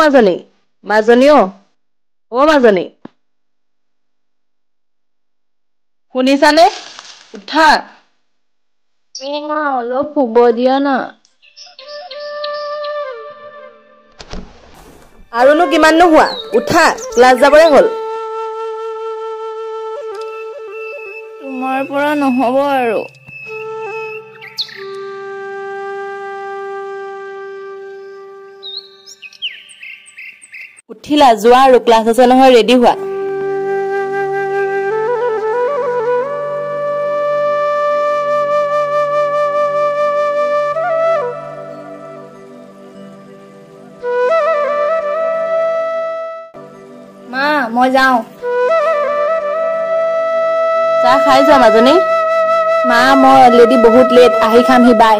মাজনী, মাজনী অ, অ মাজনী, শুনিছানে? উঠা। মা, অলপ শুব দিয়া না। আৰুনো কিমাননো হোৱা, উঠা, ক্লাছ যাবৰে হ'ল। তোমাৰ পৰা নহ'ব আৰু। উঠিলা, যোৱা আৰু, ক্লাছ আছে নহয়, ৰেডি হোৱা। মা, মই যাওঁ। চাহ খাই যোৱা মাজনী। মা, মই অলৰেডি বহুত লেট, আহি খামহি, বাই।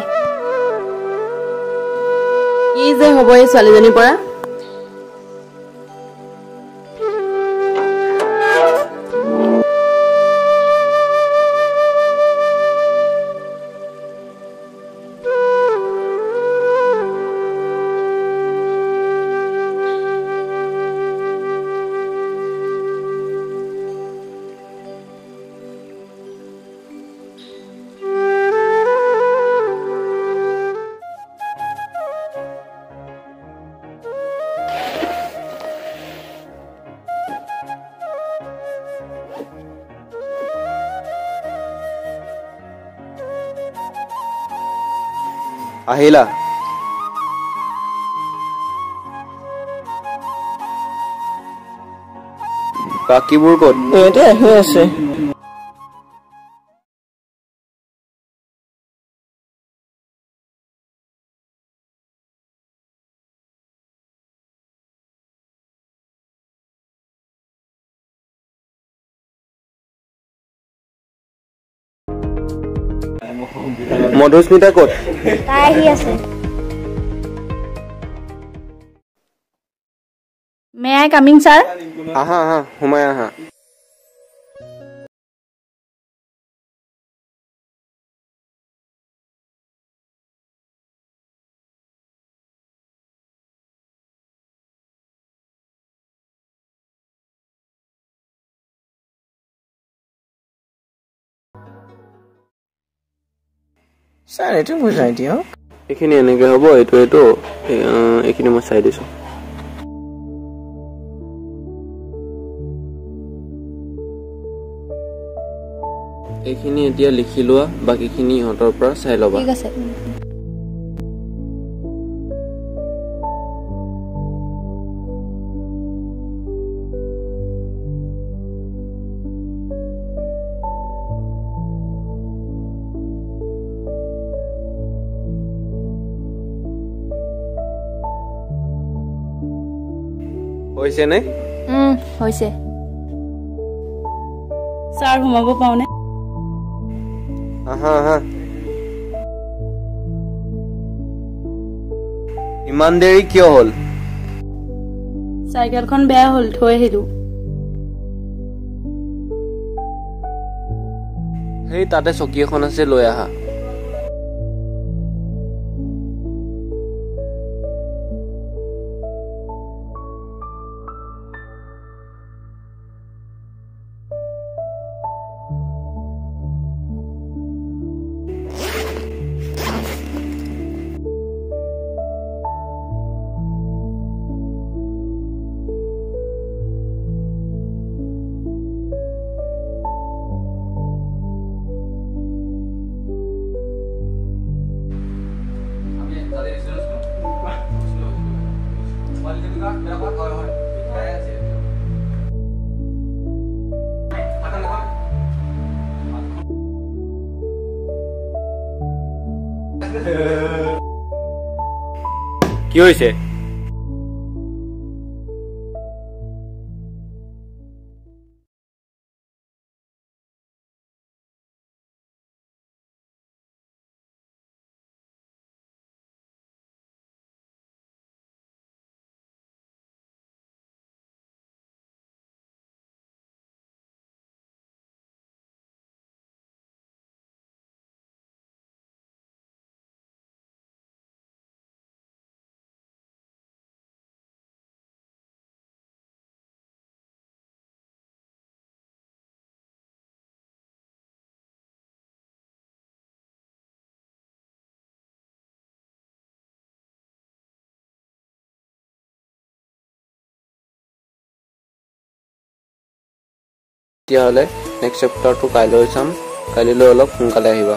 কি যে হ'ব এই ছোৱালীজনীৰ পৰা। আহিলা? বাকীবোৰ ক'ত? ইহঁতে আহি আছে। মধুস্মিতা ক'ত? তাই আহি আছে। May I coming sir? আহা আহা, সোমাই আহা। ছাৰ, এইটো বুজাই দিয়ক। এইখিনি এনেকে হ'ব, এইটো এইটো, এইখিনি মই চাই দিছো। এইখিনি এতিয়া লিখি লোৱা, বাকীখিনি ইহঁতৰ পৰা চাই ল'বা। ঠিক আছে। হৈছেনে? হৈছে। ছাৰ, সোমাব পাওঁনে? আহা আহা। ইমান দেৰি কিয় হ'ল? চাইকেলখন বেয়া হ'ল, থৈ আহিলো। সেই তাতে চকী এখন আছে, লৈ আহা। কি হৈছে? তেতিয়াহ'লে নেক্সট চেপ্টাৰটো কাইলৈ চাম, কাইলৈ অলপ সোনকালে আহিবা।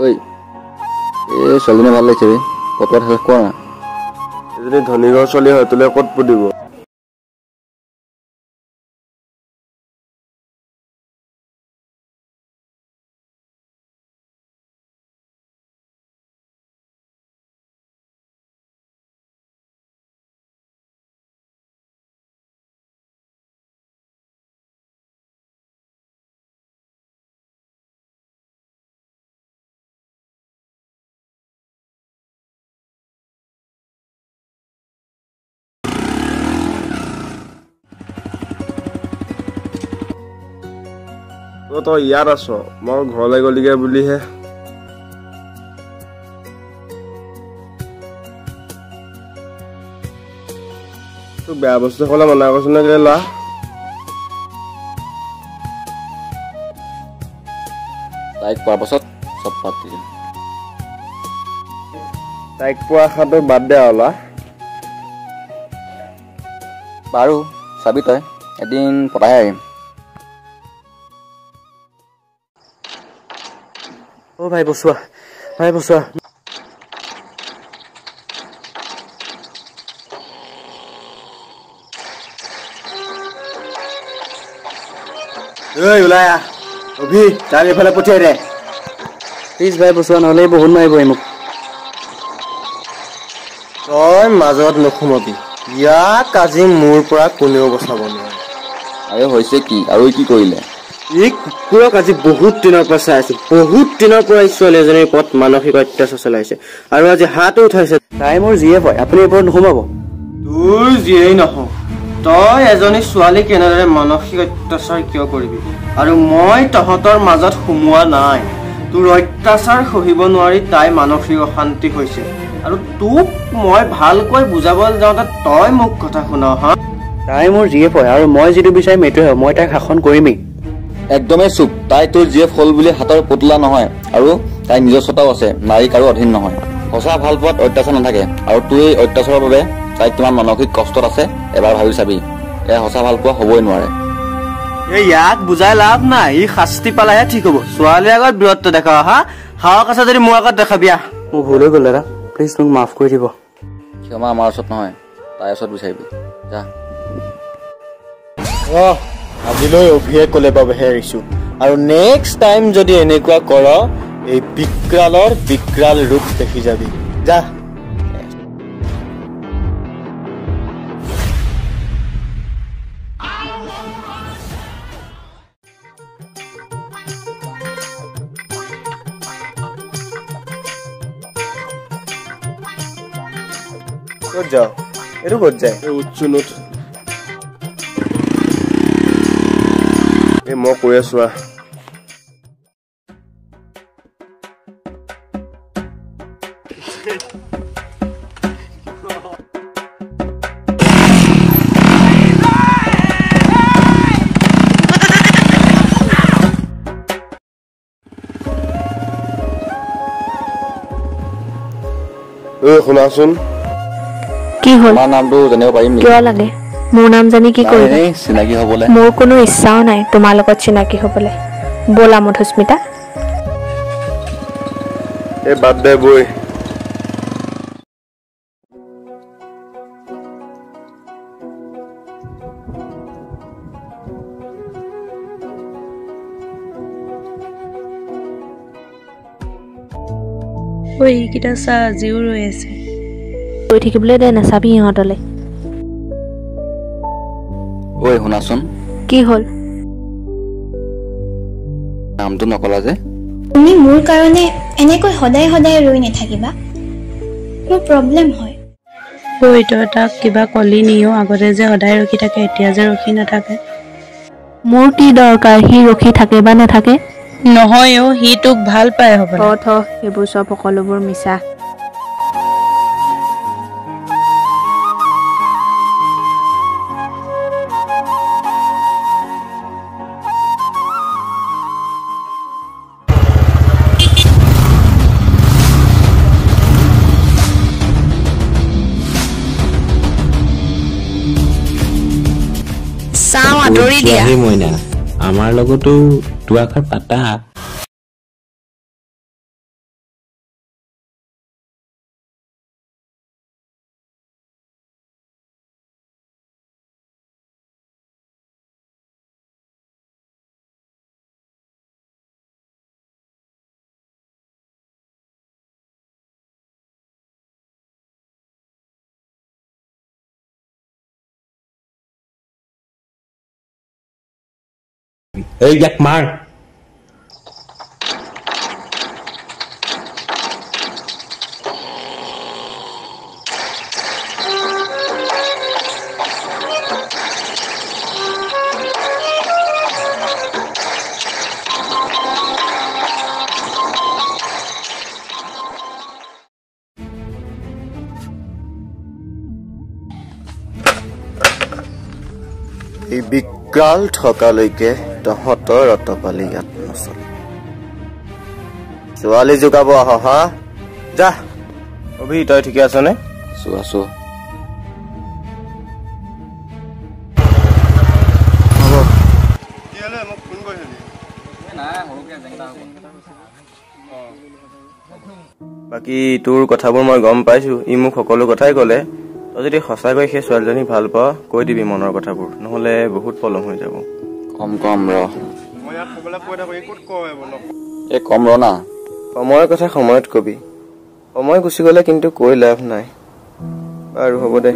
ঐ, এই ছোৱালীজনী ভাল লাগিছে বে, ক'ত ক'ত কোৱা না। এজনী ধনী ঘৰৰ ছোৱালী হয়, তোলে ক'ত পুতিব? তই ইয়াত আছ, মই ঘৰলৈ গ'লিগে বুলিহে। তোক বেয়া বস্তু খাবলৈ মানা কৰিছো নে কেলে ল'ৰা? তাইক পোৱাৰ পাছত চব পাত দিম। তাইক পোৱা আশাটো বাদ দে আৰু ল'ৰা। বাৰু চাবি তই, এদিন পতাহে আহিম। অ' ভাই বচোৱা, ভাই বচোৱা। ঐ ওলাই আহ অভি, তাক এইফালে পঠিয়াই দে। প্লিজ ভাই বচোৱা, নহ'লে বহুত মাৰিব মোক। তই মাজত নোসোমাবি, ইয়াক আজি মোৰ পৰা কোনেও বচাব নোৱাৰে। আৰে হৈছে কি আৰু কি কৰিলে? এই কুকুৰক আজি বহুত দিনৰ পৰা চাই আছো, বহুত দিনৰ পৰা এই ছোৱালী এজনীৰ ওপৰত মানসিক অত্যাচাৰ চলাইছে আৰু আজি হাতো উঠাইছে। তাই মোৰ জীয়েক হয়, আপুনি এইবোৰত নোসোমাব। তোৰ যিয়েই নহওক, তই এজনী ছোৱালীক এনেদৰে মানসিক অত্যাচাৰ কিয় কৰিবি? আৰু মই তহঁতৰ মাজত সোমোৱা নাই। তোৰ অত্যাচাৰ সহিব নোৱাৰি তাই মানসিক অশান্তি হৈছে, আৰু তোক মই ভালকৈ বুজাবলৈ যাওঁতে তই মোক কথা শুনাও। হা, তাই মোৰ জীয়েক হয় আৰু মই যিটো বিচাৰিম সেইটোৱে হয়, মই তাইক শাসন কৰিমেই। একদমেই চুপ, তাই তোৰ জীয়েক হ'ল বুলি হাতৰ পুতলা নহয়, আৰু তাই নিজস্বতাও আছে, নাৰী কাৰো অধীন নহয়। সঁচা ভাল পোৱাত অত্যাচাৰ নাথাকে, আৰু তোৰ এই অত্যাচাৰৰ বাবে তাই কিমান মানসিক কষ্টত আছে এবাৰ ভাবি চাবি। এয়া সঁচা ভাল পোৱা হ'বই নোৱাৰে। এই ইয়াক বুজাই লাভ নাই, ই শাস্তি পালেহে ঠিক হ'ব। ছোৱালীৰ আগত বীৰত্ব দেখাও। হা, সাহস আছে যদি মোৰ আগত দেখাবি। আহ, মোৰ ভুল হৈ গ'ল দাদা, প্লিজ মোক মাফ কৰি দিব। ক্ষমা আমাৰ ওচৰত নহয়, তাইৰ ওচৰত বিচাৰিবি। যা। আজিলৈ অভিয়ে ক'লে বাবেহে এৰিছো, আৰু নেক্সট টাইম যদি এনেকুৱা কৰ, এই বিকৰালৰ বিকৰাল ৰূপ দেখি যাবি। যা। ক'ত যাওঁ? এইটো ক'ত যায়? উঠচোন উঠ। এই মই কৈ আছো আহ। ঐ শুনাচোন। কি হ'ল? তোমাৰ নামটো জানিব পাৰিম নেকি? কিয় লাগে মোৰ নাম জানি কি কৰিবা? চিনাকি হ'বলৈ মোৰ কোনো ইচ্ছাও নাই তোমাৰ লগত চিনাকি হ'বলৈ। ব'লা মধুস্মিতা। এই বাদ দে বৈ। ঐ এইকেইটা চা, আজিও ৰৈ আছে। ৰৈ থাকিবলৈ দে, নাচাবি ইহঁতলৈ। ঐ শুনাচোন। কি হ'ল? নামটো নকলা যে? তুমি মোৰ কাৰণে এনেকৈ সদায় সদায় ৰৈ নাথাকিবা, মোৰ প্ৰব্লেম হয়। ঐ তই তাক কিবা কলি নিও? আগতে যে সদায় ৰখি থাকে, এতিয়া যে ৰখি নাথাকে। মোৰ কি দৰকাৰ সি ৰখি থাকে বা নাথাকে? নহয় অ, সি তোক ভাল পায় হ'বলা। থ থ, সেইবোৰ চব সকলোবোৰ মিছা। চাওঁ আঁতৰি দিয়া। মইনা, আমাৰ লগতো দুআষাৰ পাতা। এই ইয়াক মাৰ। এই বিকৰাল থকালৈকে তহঁতৰ অতপালি ইয়াত নচলে। ছোৱালী জোকাব আহ হা, যা। অভি, তই ঠিকে আছনে? আছো আছো। বাকী তোৰ কথাবোৰ মই গম পাইছো, ই মোক সকলো কথাই ক'লে। তই যদি সঁচাকৈ সেই ছোৱালীজনী ভাল পাৱ, কৈ দিবি মনৰ কথাবোৰ, নহ'লে বহুত পলম হৈ যাব। কম কম ৰ, এই কম ৰ না। সময়ৰ কথা সময়ত কবি, সময় গুচি গ'লে কিন্তু কৈ লাভ নাই। বাৰু হ'ব দে।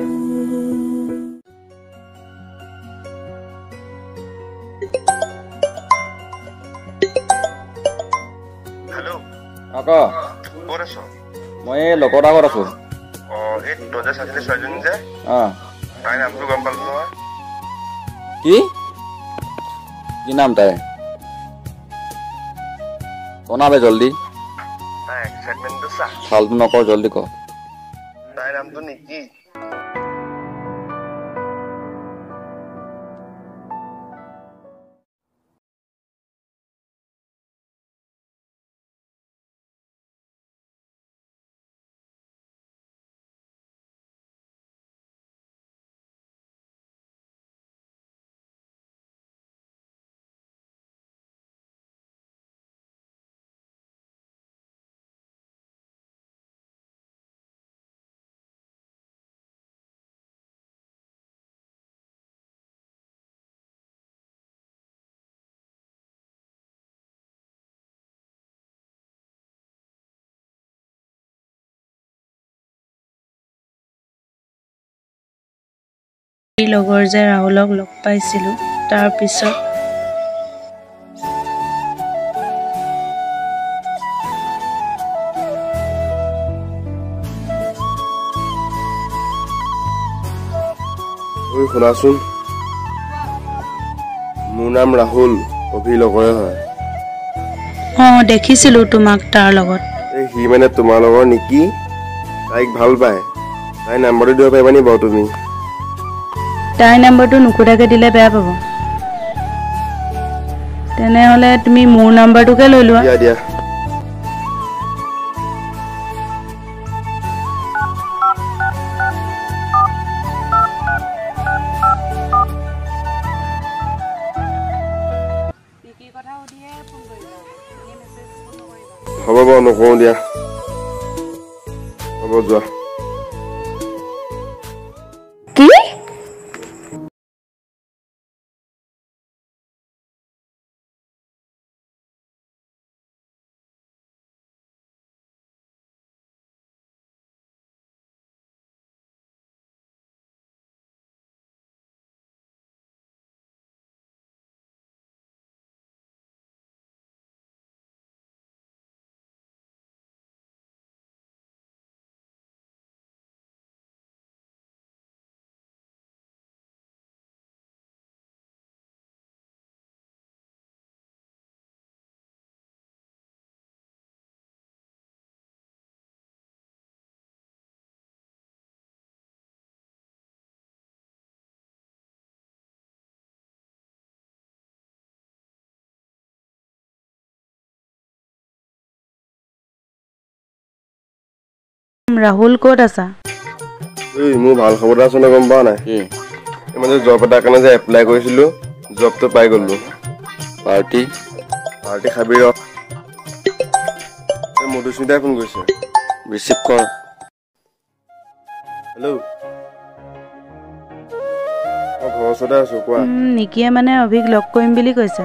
ক। মই এই লগৰ আগত আছো। কি কি নাম তাই? কনাবে জলদি, ফাল্টু নকৰ, জলদি ক। লগৰ যে ৰাহুলক লগ পাইছিলো, তাৰপিছত ঐ শুনাচোন, মোৰ নাম ৰাহুল, অভিৰ লগৰে হয়। অ দেখিছিলো তোমাক তাৰ লগত। এই সি মানে তোমাৰ লগৰ নেকি? তাইক ভাল পায়, তাইৰ নাম্বাৰটো দিব পাৰিবা নি বাৰু তুমি? তাইৰ নাম্বাৰটো নুসুধাকে দিলে বেয়া পাব। তেনেহ'লে তুমি মোৰ নাম্বাৰটোকে লৈ লোৱা। দিয়া দিয়া। হ'ব বাৰু, নকওঁ দিয়া, হ'ব যোৱা। কি? ৰাহুল ক'ত আছা? ঐ, মোৰ ভাল খবৰ এটা আছে নহয়, গম পোৱা নাই? কি? এই মানে জব এটাৰ কাৰণে যে এপ্লাই কৰিছিলোঁ, জবটো পাই গ'লো। পাৰ্টি? পাৰ্টি খাবি ৰ। এই মধুস্মিতাই ফোন কৰিছে। ৰিচিভ কৰ। হেল্ল', মই ঘৰৰ ওচৰতে আছো, কোৱা। নিকিয়ে মানে অভিক লগ কৰিম বুলি কৈছে।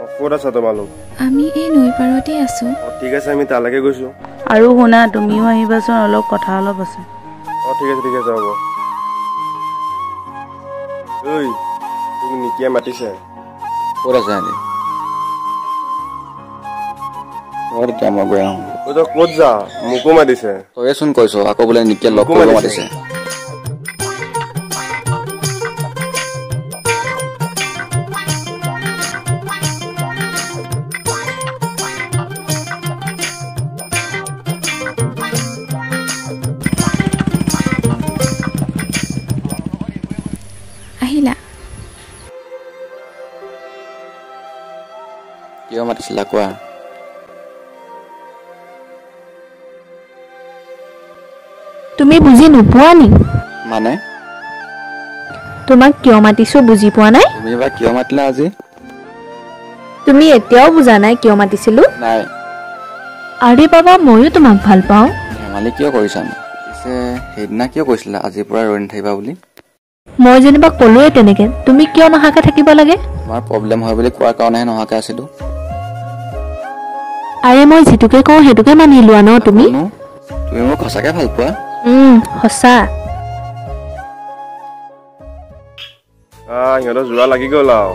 অ, ক'ত আছা তোমালোক? আমি এই নৈ পাৰতে আছো। অ, ঠিক আছে, আমি তালৈকে গৈছো। আৰু শুনা, তুমিও আহিবাচোন, অলপ কথা অলপ আছে। অ, ঠিক আছে, ঠিক আছে, হ'ব। ঐ, তোক নিকিয়ে মাতিছে। ক'ত আছে সিহঁতি? ৰ তেতিয়া মই গৈ আহোঁ। ঐ, তই ক'ত যা? মোকো মাতিছে। তয়েচোন কৈছ, আকৌ বোলে নিকিয়ে লগ মোকো কৰিব মাতিছে। মাতিছে। আহিলা? কিয় মাতিছিলা কোৱা? তুমি বুজি নোপোৱা নি? মানে? তোমাক কিয় মাতিছো বুজি পোৱা নাই? তুমি বা কিয় মাতিলা আজি? তুমি এতিয়াও বুজা নাই কিয় মাতিছিলো? নাই। আৰে বাবা, ময়ো তোমাক ভাল পাওঁ। ধেমালি কিয় কৰিছানো? পিছে সেইদিনা কিয় কৈছিলা আজিৰ পৰা ৰৈ নাথাকিবা বুলি? মই যেনিবা ক'লোৱে তেনেকে, তুমি কিয় নহাকে থাকিব লাগে? তোমাৰ প্ৰব্লেম হয় বুলি কোৱাৰ কাৰণেহে নহাকে আছিলো। আৰে মই যিটোকে কওঁ সেইটোকে মানি লোৱা ন তুমি। আকৌনো, তুমি মোক সঁচাকে ভাল পোৱা? সঁচা। আহ, সিহঁতৰ যোৰা লাগি গ'ল আৰু।